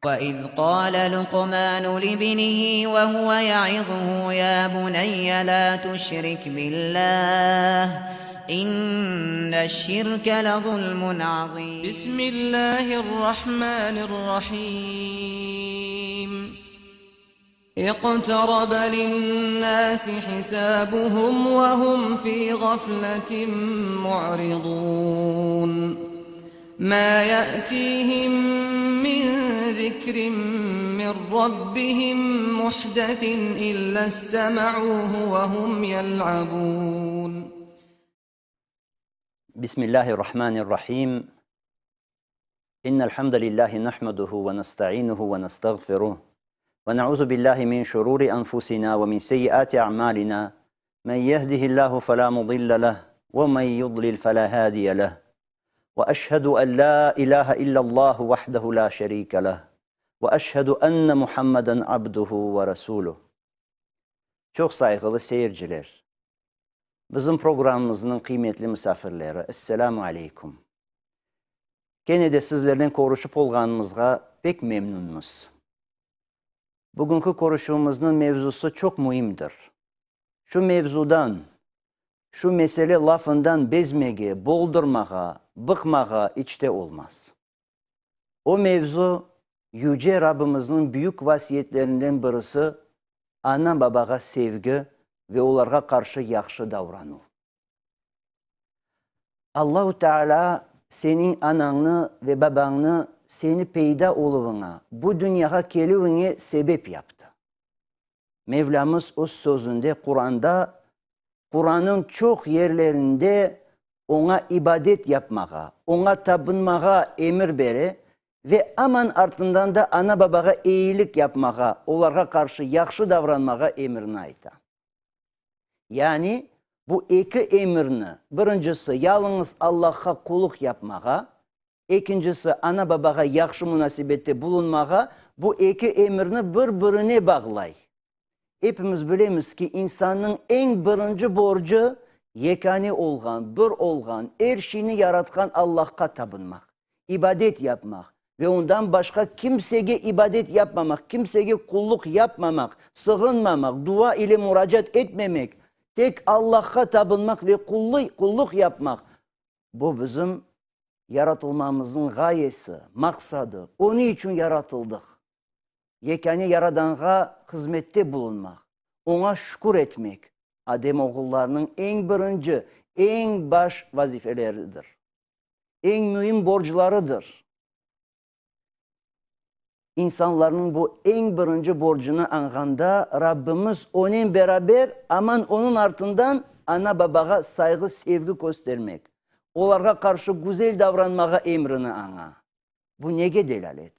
وَإِذْ قَالَ لُقْمَانُ لِابْنِهِ وَهُوَ يَعِظُهُ يَا بُنَيَّ لَا تُشْرِكْ بِاللَّهِ إِنَّ الشِّرْكَ لَظُلْمٌ عَظِيمٌ. Bismillahir Rahmanir Rahim. İqtaraba lin-nasi hisabuhum ve hum fi gafletin mu'ridun. Ma ya'tihim min zikrin min rabbihim muhdesin illa istema'uhu ve hum yel'abun. Bismillahirrahmanirrahim. İnnel hamdelellahi nahmeduhu ve nestainuhu ve nestağfiruh. Ve na'uzu billahi min şururi enfusina ve min seyyiati a'malina. Men yehdihillahu fela mudille leh ve men yudlil fela hadiye leh. Ve eşhedü en la ilahe illallah vahdehu la şerike leh. Ve eşhedü enne Muhammeden abduhu ve resuluh. Çoq sayğılı seyirciler, bizim programımıznıñ qıymetli misafirleri, Esselamu aleykum. Kene de sizlernen körüşip olğanımızğa pek memnünmiz. Bugünki körüşüvimizniñ mevzusı çoq müimdir. Şu mevzudan, şu mesele lafından bezmege, boldurmağa, bıqmağa iç te olmaz. O mevzu, Yüce Rabbimizniñ büyük vasiyetlerinden birisi, ana-babağa sevgi ve olarğa qarşı yahşı davranuv. Allahu Teala seniñ anañnı ve babañnı seni peyda oluvıña, bu dünyağa kelüviñe sebep yaptı. Mevlamız Öz Sözünde, Quranda, Qurannıñ çoq yerlerinde Oña ibadet yapmağa, Oña tabınmağa emir bere ve aman artından da ana-babağa eyilik yapmağa, olarğa qarşı yahşı davranmağa emirini ayta. Yani, bu eki emirni, birincisi, yalıñız Allahqa quluq yapmağa, ekincisi, ana-babağa yahşı munasebette bulunmağa, bu eki emirni bir-birine bağlay. Epimiz bilemiz ki, insannıñ eñ birinci borcu, yekâne olğan, bir olğan, er şeyni yaratqan Allahqa tabınmaq, ibadet yapmaq ve ondan başqa kimsege ibadet yapmamaq, kimsege qulluq yapmamaq, sığınmamaq, dua ile muracaat etmemek, tek Allahqa tabınmaq ve qulluq yapmaq, bu bizim yaratılmamıznıñ ğayesi, maqsadı, onıñ içün yaratıldıq. Yekâne Yaradanğa hızmette bulunmaq, Oña şükür etmek, Adem oğullarınıñ eñ birinci, eñ baş vazifeleridir, eñ müim borclarıdır. İnsanlarnıñ bu eñ birinci borcunı añğanda, Rabbimiz onen beraber, aman onıñ artından ana-babağa sayğı-sevgi köstermek, olarğa qarşı güzel davranmağa emrini aña. Bu nege delâlet?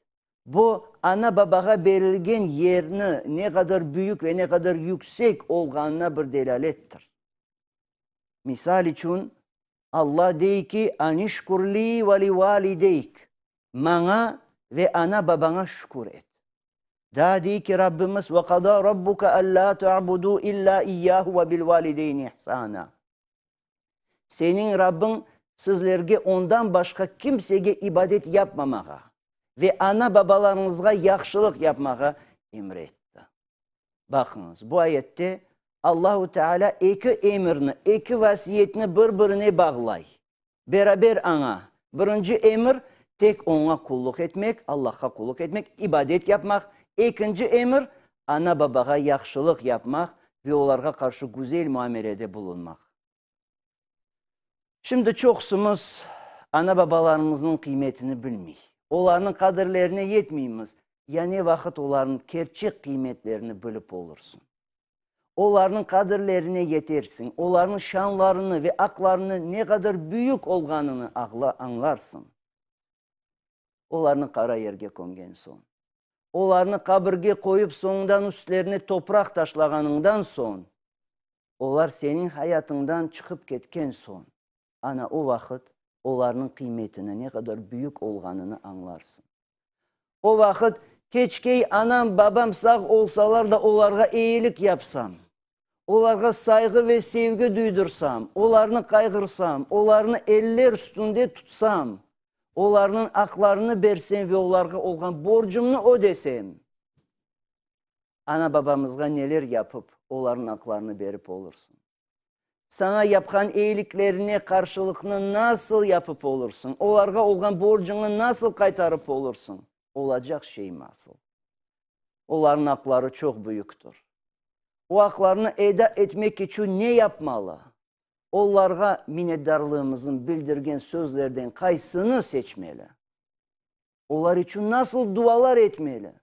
Bu, ana-babağa berilgen yerni ne qadar büyük ve ne qadar yüksek olğanına bir delâlettir. Misal içün, Alla dey ki, Anişkur li ve li valideyk, Maña ve ana-babaña şükür et. Daa dey ki Rabbimiz, Ve qada rabbuke allâ ta'budu illâ iyyâhu ve bil valideyni ihsâna. Seniñ Rabbiñ sizlerge ondan başqa kimsege ibadet yapmamağa ve ana-babalarıñızğa yahşılıq yapmağa emir etti. Baqıñız, bu ayette Allahu Teala eki emirni, eki vasiyetni bir-birine bağlay, beraber aña. Birinci emir, tek Oña qulluq etmek, Allahqa qulluq etmek, ibadet yapmaq. Ekinci emir, ana-babağa yahşılıq yapmaq ve olarğa qarşı güzel muamelede bulunmaq. Şimdi çoqusımız ana-babalarımıznıñ qıymetini bilmey, olarnıñ qadirlerine yetmeymiz. Ya ne vaqıt olarnıñ kerçek qıymetlerini bilip olursıñ? Olarnıñ qadirlerine yetersiñ, olarnıñ şanlarını ve aqlarını ne qadar büyük olğanını añlarsıñ. Olarnı qara yerge kömgen soñ, olarnı qabirge qoyıp soñundan üstlerine topraq taşlağanıñdan soñ, olar seniñ hayatıñdan çıqıp ketken soñ, ana o vaqıt olarnıñ qıymetini, ne qadar büyük olğanını añlarsıñ. O vaqıt, keçkey anam, babam sağ olsalar da olarğa eyilik yapsam, olarğa sayğı ve sevgi duydursam, olarnı qayğırsam, olarnı eller üstünde tutsam, Olarnıñ aqlarını bersem ve olarğa olğan borcumnı ödesem. Ana-babamızğa neler yapıp, olarnıñ aqlarını berip olursıñ? Saña yapqan eyiliklerine qarşılıqnı nasıl yapıp olursıñ? Olarğa olğan borcuñnı nasıl qaytarıp olursıñ? Olacaq şeymi asıl? Olarnıñ aqları çoq büyüktir. O aqlarnı eda etmek içün ne yapmalı? Olarğa minnetdarlığımıznı bildirgen sözlerden qaysını seçmeli? Olar içün nasıl dualar etmeli?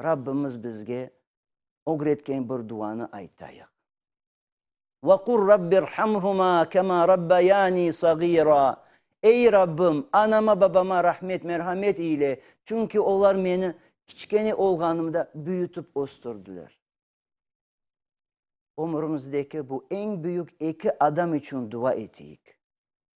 Rabbimiz bizge ögretken bir duanı aytayıq. Ve qul rabbirhamhuma kema rabbayani sagira, Ey, Rabbim, anama-babama rahmet, merhamet eyle, çünki olar meni kiçkene olğanımda büyütip östürdiler. Ömürimizdeki bu eñ büyük eki adam içün dua eteyik.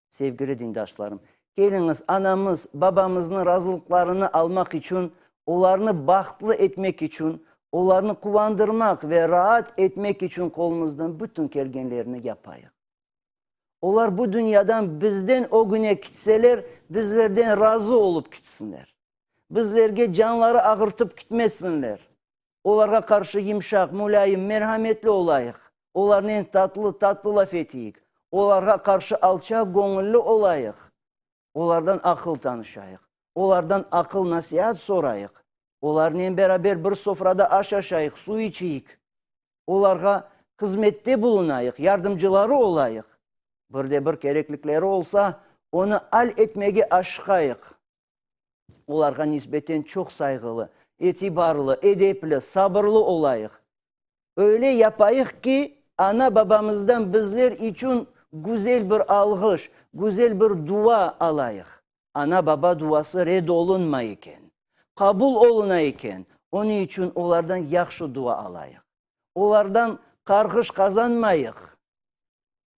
Sevgili dindaşlarım, keliñiz, anamız, babamıznıñ razılıqlarını almaq içün, olarnı bahtlı etmek içün, olarnı quvandırmaq ve raat etmek içün qolumızdan bütün kelgenlerini yapayıq. Olar bu dünyadan bizden ögüne kitseler, bizlerden razı olıp kitsinler. Bizlerge canları ağırtıp kitmesinler. Olarğa qarşı yımşaq, mulâyim, merhametli olayıq. Olarnen tatlı, tatlı laf eteyik. Olarğa qarşı alçaq göñülli olayıq. Olardan aqıl tanışayıq. Olardan aqıl-nasiat sorayıq. Olarnen beraber bir sofrada aş aşayıq, suv içeyik. Olarğa hızmette bulunayıq, yardımcıları olayıq. Bir de bir kereklikleri olsa, onı al etmege aşıqayıq. Olarğa nisbeten çoq sayğılı, itibarlı, edepli, sabırlı olayıq. Öyle yapayıq ki, ana-babamızdan bizler içün güzel bir alğış, güzel bir dua alayıq. Ana-baba duası red olunmay eken, qabul oluna eken, onıñ içün olardan yahşı dua alayıq. Olardan qarğış qazanmayıq.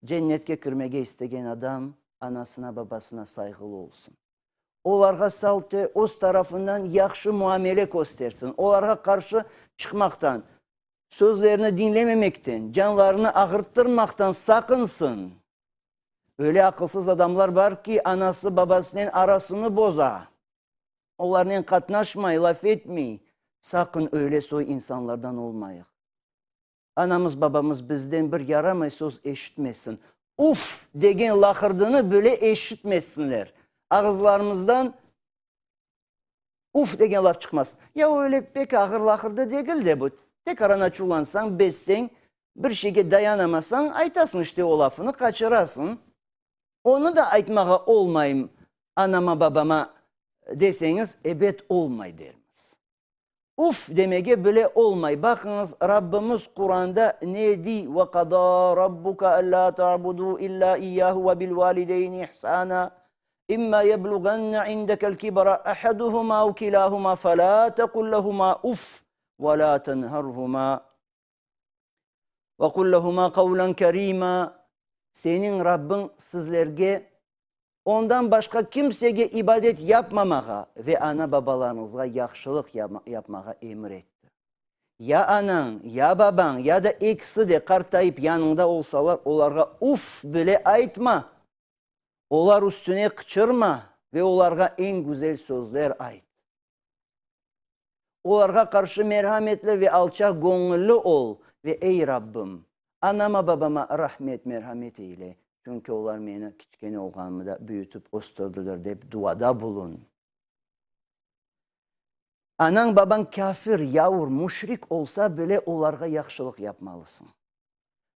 Cennetke kirmege istegen adam anasına-babasına sayğılı olsun. Olarğa salte öz tarafından yahşı muamele köstersin, olarğa qarşı çıqmaqtan, sözlerini diñlememekten, canlarını ağırttırmaqtan saqınsın. Öyle aqılsız adamlar bar ki, anası babasınen arasını boza, olarnen qatnaşmay, laf etmey. Saqın öyle soy insanlardan olmayıq. Anamız, babamız bizden bir yaramay söz eşitmesin. Uf! degen laqırdını bile eşitmesinler. Ağızlarımızdan uf degen laf çıqmasın. Ya öyle pek ağır laqırdı degil de bu. Tekaran açuvlansañ, bezseñ, bir şeyge dayanamasañ, aytasıñ işte o lafını, qaçırasıñ. Onı da aytmağa olmayım anama, babama deseñiz, ebet olmay dermiz. Uf demege bile olmay. Baqıñız, Rabbimiz Quranda ne dey, Ve qada rabbuka allâ ta'budu illâ iyyâhu ve bil valideyni ihsâna, imma yebluğanne indekel kibara ahaduhuma av kilâhuma felâ tequl lehuma uf ve lâ tenherhuma ve qul lehuma qavlen kerîmâ. Seniñ Rabbiñ sizlerge Ondan başqa kimsege ibadet yapmamağa ve ana-babalarıñızğa yahşılıq yapmağa emir etti. Ya anañ, ya babañ, ya da ekisi de qartayıp yanıñda olsalar, olarğa uf bile aytma, olar üstüne qıçırma ve olarğa eñ güzel sözler ayt. Olarğa qarşı merhametli ve alçaq göñülli ol ve ey Rabbim, anama-babama rahmet, merhamet eyle, çünki olar meni kiçkene olğanımda büyütip östürdiler, dep duada bulun. Anañ-babañ kâfir, yavur, müşrik olsa bile olarğa yahşılıq yapmalısıñ.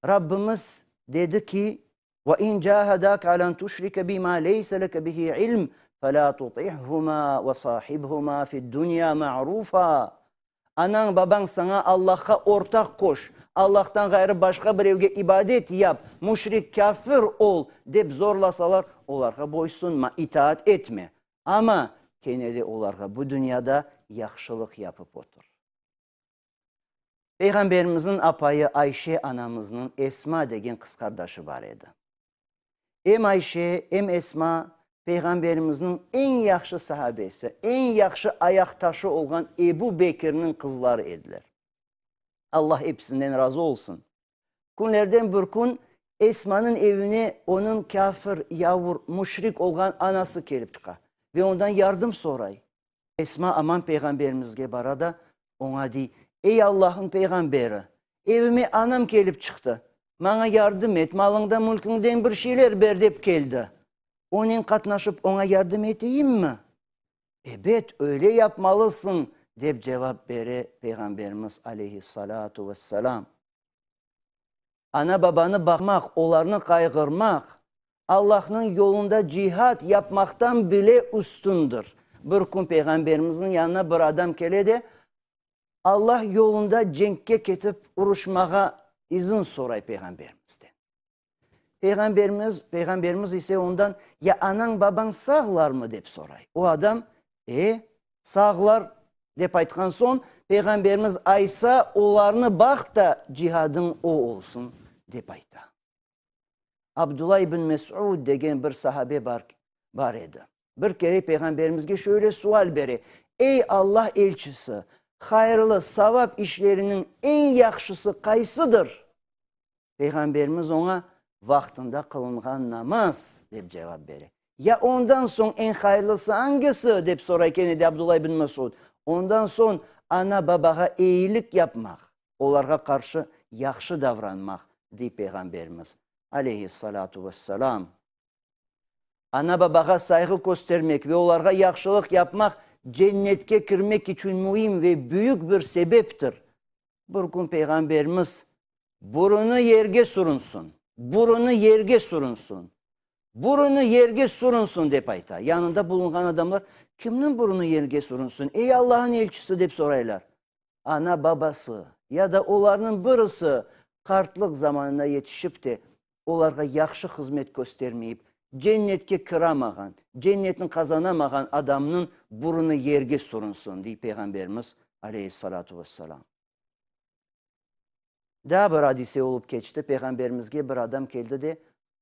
Rabbimiz dedi ki, Ve in cahadake ala en tuşrike bima leyse leke bihi ilm, felâ tutihhuma ve sahibhuma fid-dunya ma'rufa. Anañ, babañ saña Allahqa ortaq qoş, Allahtan ğayrı başqa birevge ibadet yap, müşrik, kâfir ol, dep zorlasalar, olarğa boysunma, itaat etme. Amma kene de olarğa bu dünyada yahşılıq yapıp otur. Peyğamberimizniñ apayı Ayşe anamıznıñ Esma degen qız qardaşı bar edi. Em Ayşe, em Esma Peyğamberimizniñ eñ yahşı sahabesi, eñ yahşı ayaqtaşı olğan Ebu Bekirniñ qızları ediler. Allah episinden razı olsun. Künlerden bir kün Esmanıñ evine onıñ kâfir, yavur, müşrik olğan anası kelip çıqa. Ve ondan yardım soray. Esma aman Peyğamberimizge bara da, oña dey, Ey Allahnıñ Peyğamberi, evime anam kelip çıqtı, maña yardım et, malıñdan-mülküñden bir şeyler ber dep keldi. Onen qatnaşıp oña yardım eteyimmi? Ebet, öyle yapmalısıñ, dep cevap bere Peyğamberimiz aleyhi-s-salâtu ve-s-selâm. Ana-babanı baqmaq, olarnı qayğırmaq, Allahnıñ yolunda cihad yapmaqtan bile üstündir. Bir kün Peyğamberimizniñ yanına bir adam kele de, Allah yolunda cenkke ketip uruşmağa izin soray Peyğamberimizden. Peyğamberimiz, Peyğamberimiz ise ondan, Ya anañ-babañ sağlarmı? dep soray. O adam, E, sağlar, dep aytqan soñ, Peyğamberimiz, Aysa, olarnı baq da, cihadıñ o olsun, dep ayta. Abdullah ibn Mes'ud degen bir sahabe bar, bar edi. Bir kere Peyğamberimizge şöyle sual bere, Ey Allah elçisi, hayırlı, savap işleriniñ eñ yahşısı qaysıdır? Peyğamberimiz oña, Vaqtında qılınğan namaz, dep cevap bere. Ya ondan soñ eñ hayırlısı angisi? dep soray kene de Abdullah ibn Mesud. Ondan soñ ana-babağa eyilik yapmaq, olarğa qarşı yahşı davranmaq, dey Peyğamberimiz, aleyhi-s-salâtu ve-s-selâm. Ana-babağa sayğı köstermek ve olarğa yahşılıq yapmaq cennetke kirmek içün müim ve büyük bir sebeptir. Bir kün Peyğamberimiz, Burunı yerge sürünsün, burunı yerge sürünsün, burunı yerge sürünsün, dep ayta. Yanında bulunğan adamlar, Kimniñ burunı yerge sürünsün, ey Allahnıñ elçisi, dep soraylar. Ana-babası ya da olarnıñ birisi qartlıq zamanına yetişip te, olarğa yahşı hızmet köstermeyip, cennetke kiramağan, cennetni qazanamağan adamnıñ burunı yerge sürünsün, dey Peyğamberimiz, aleyhi-s-salâtu ve-s-selâm. Daa bir adise olıp keçti, Peyğamberimizge bir adam keldi de,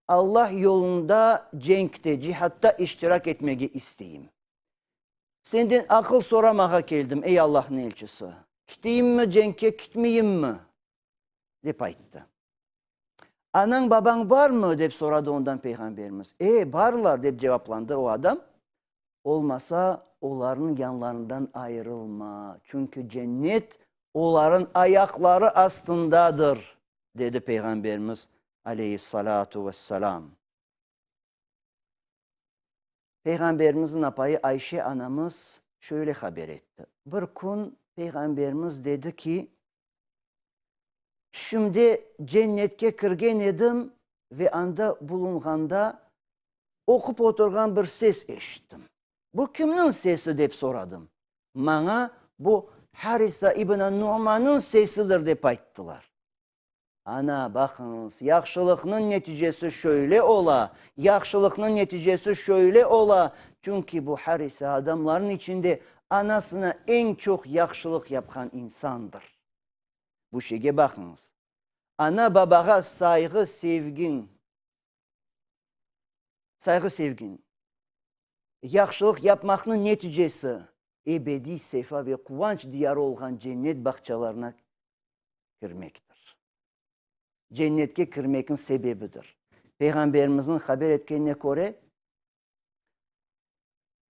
Allah yolunda cenkte, cihatta iştirak etmege isteyim. Senden aqıl soramağa keldim, ey Allahnıñ elçisi. Kiteyimmi cenkke, kitmeyimmi? dep ayttı. Anañ-babañ barmı? dep soradı ondan Peyğamberimiz. E, barlar, dep cevaplandı o adam. Olmasa, olarnıñ yanlarından ayırılma, çünki cennet olarıñ ayaqları astındadır, dedi Peyğamberimiz, aleyhi-s-salâtu ve-s-selâm. Peyğamberimizniñ apayı Ayşe anamız şöyle haber etti, Bir kün Peyğamberimiz dedi ki, Tüşümde cennetke kirgen edim ve anda bulunğanda oqup oturğan bir ses eşittim. Bu kimniñ sesi dep soradım. Maña bu Harisa ibn an-Nu'mannıñ sesidir dep ayttılar. Ana, baqıñız, yahşılıqnıñ neticesi şöyle ola, yahşılıqnıñ neticesi şöyle ola, çünki bu Harisa adamlarnıñ içinde anasına eñ çoq yahşılıq yapqan insandır. Bu şeyge baqıñız. Ana-babağa sayğı-sevgiñ, sayğı-sevgiñ, yahşılıq yapmaqnıñ neticesi, ebediy sefa ve quvanç diyarı olğan cennet bağçalarına kirmektir. Cennetke kirmekniñ sebebidir. Peyğamberimizniñ haber etkenine köre,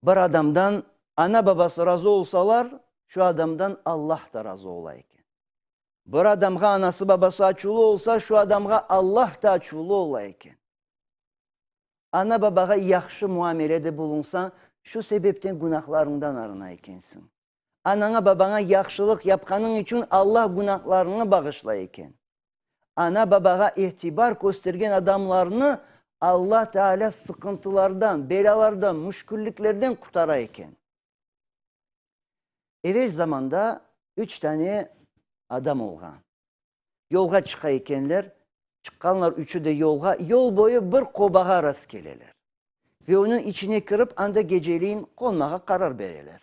bir adamdan ana-babası razı olsalar, şu adamdan Allah da razı ola eken. Bir adamğa anası-babası açuvlı olsa, şu adamğa Allah da açuvlı ola eken. Ana-babağa yahşı muamelede bulunsañ, şu sebepten günahlarıñdan arına ekensiñ. Anaña-babaña yahşılıq yapqanıñ içün Allah günahlarıñnı bağışlay eken. Ana-babağa itibar köstergen adamlarnı Alla Teala sıqıntılardan, belâlardan, müşkülliklerden qurtara eken. Evel zamanda üç tane adam olğan. Yolğa çıqa ekenler, çıqqanlar üçü de yolğa, yol boyu bir qobağa rastkeleler. Ve onıñ içine kirip, anda geceleyin qonmağa qarar bereler.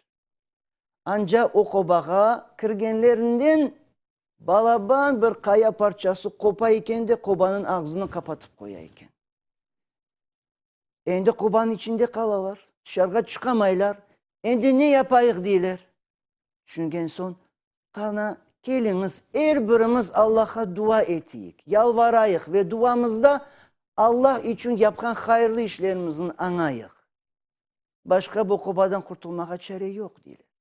Anca o qobağa kirgenlerinden balaban bir qaya parçası qopa eken de, qobanıñ ağzını qapatıp qoya eken. Endi qobanıñ içinde qalalar, tışarığa çıqamaylar. Endi ne yapayıq deyler. Tüşüngen soñ, Qana, keliñiz, er birimiz Allahqa dua eteyik, yalvarayıq ve duamızda Allah içün yapqan hayırlı işlerimizni añayıq. Başqa bu qobadan qurtulmağa çare yoq, deyler.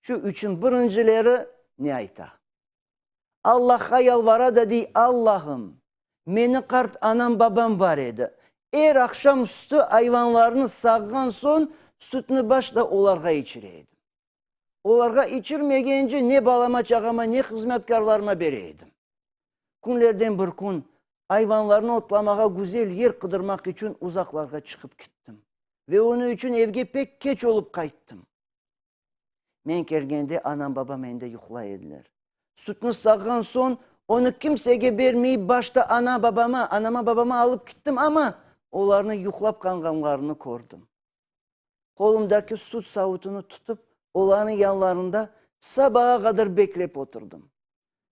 Şu üçün birincileri ne ayta? Allahqa yalvara da dey, Allahım, meni qart anam-babam bar edi. Er aqşam üstü ayvanlarnı sağğan soñ, sütni başta olarğa içire edim. Olarğa içirmegence ne balama-çağama, ne hızmetkârlarıma bere edim. Künlerden bir kün ayvanlarnı otlamağa güzel yer qıdırmaq içün uzaqlarğa çıqıp kittim ve onıñ içün evge pek keç olıp qayttım. Men kelgende anam-babam endi yuqlay ediler. Sütni sağğan soñ, onı kimsege bermeyip, başta ana-babama, anama-babama alıp kittim, amma olarnı yuqlap qalğanlarını kördim. Qolumdaki süt savutını tutıp, olarnıñ yanlarında sabağa qadar beklep oturdım.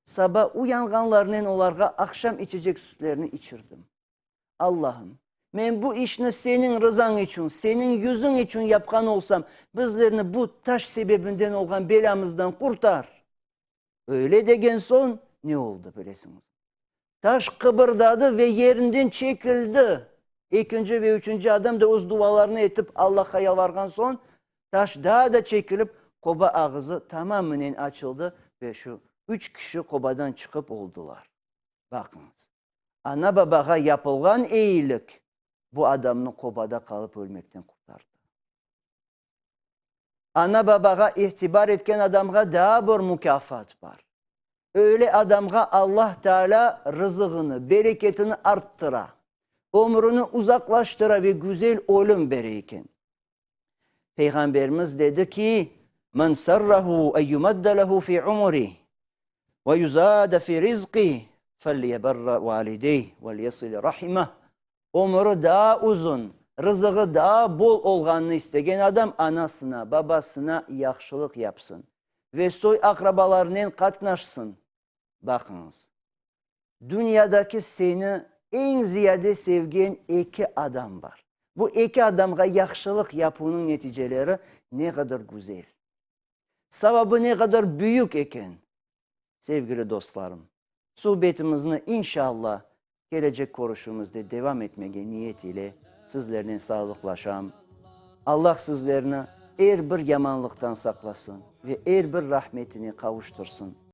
Saba uyanğanlarınen olarğa aqşam içecek sütlerini içirdim. Allahım, men bu işni Seniñ rızañ içün, Seniñ yüzüñ içün yapqan olsam, bizlerni bu taş sebebinden olğan belâmızdan qurtar! Öyle degen soñ, ne oldı, bilesiñizmi? Taş qıbırdadı ve yerinden çekildi. Ekinci ve üçünci adam da öz dualarını etip Allahqa yalvarğan soñ, taş daa da çekilip, qoba ağızı tamamınen açıldı ve şu üç kişi qobadan çıqıp oldılar. Baqıñız, ana-babağa yapılğan eyilik bu adamnı qobada qalıp ölmekten qurtardı. Ana-babağa itibar etken adamğa daa bir mukâfat bar. Öyle adamğa Allah Tealâ rızığını, bereketini arttıra, ömrüni uzaqlaştıra ve güzel ölüm bere eken. Peyğamberimiz dedi ki, Men sarrahu en yumadda lehu fi umrih ve yuzade fi rizqih felyeberra valideyh vel yesil rahimeh. Ömüri daa uzun, rızığı daa bol olğanını istegen adam anasına, babasına yahşılıq yapsın ve soy-aqrabalarınen qatnaşsın. Baqıñız, dünyadaki seni eñ ziyade sevgen eki adam bar. Bu eki adamğa yahşılıq yapuvnıñ neticeleri ne qadar güzel, savabı ne qadar büyük eken! Sevgili dostlarım, suhbetimizni, inşallah, kelecek körüşüvimizde devam etmege niyet ile sizlernen sağlıqlaşam. Allah sizlerni er bir yamanlıqtan saqlasın ve er bir rahmetine qavuştırsın.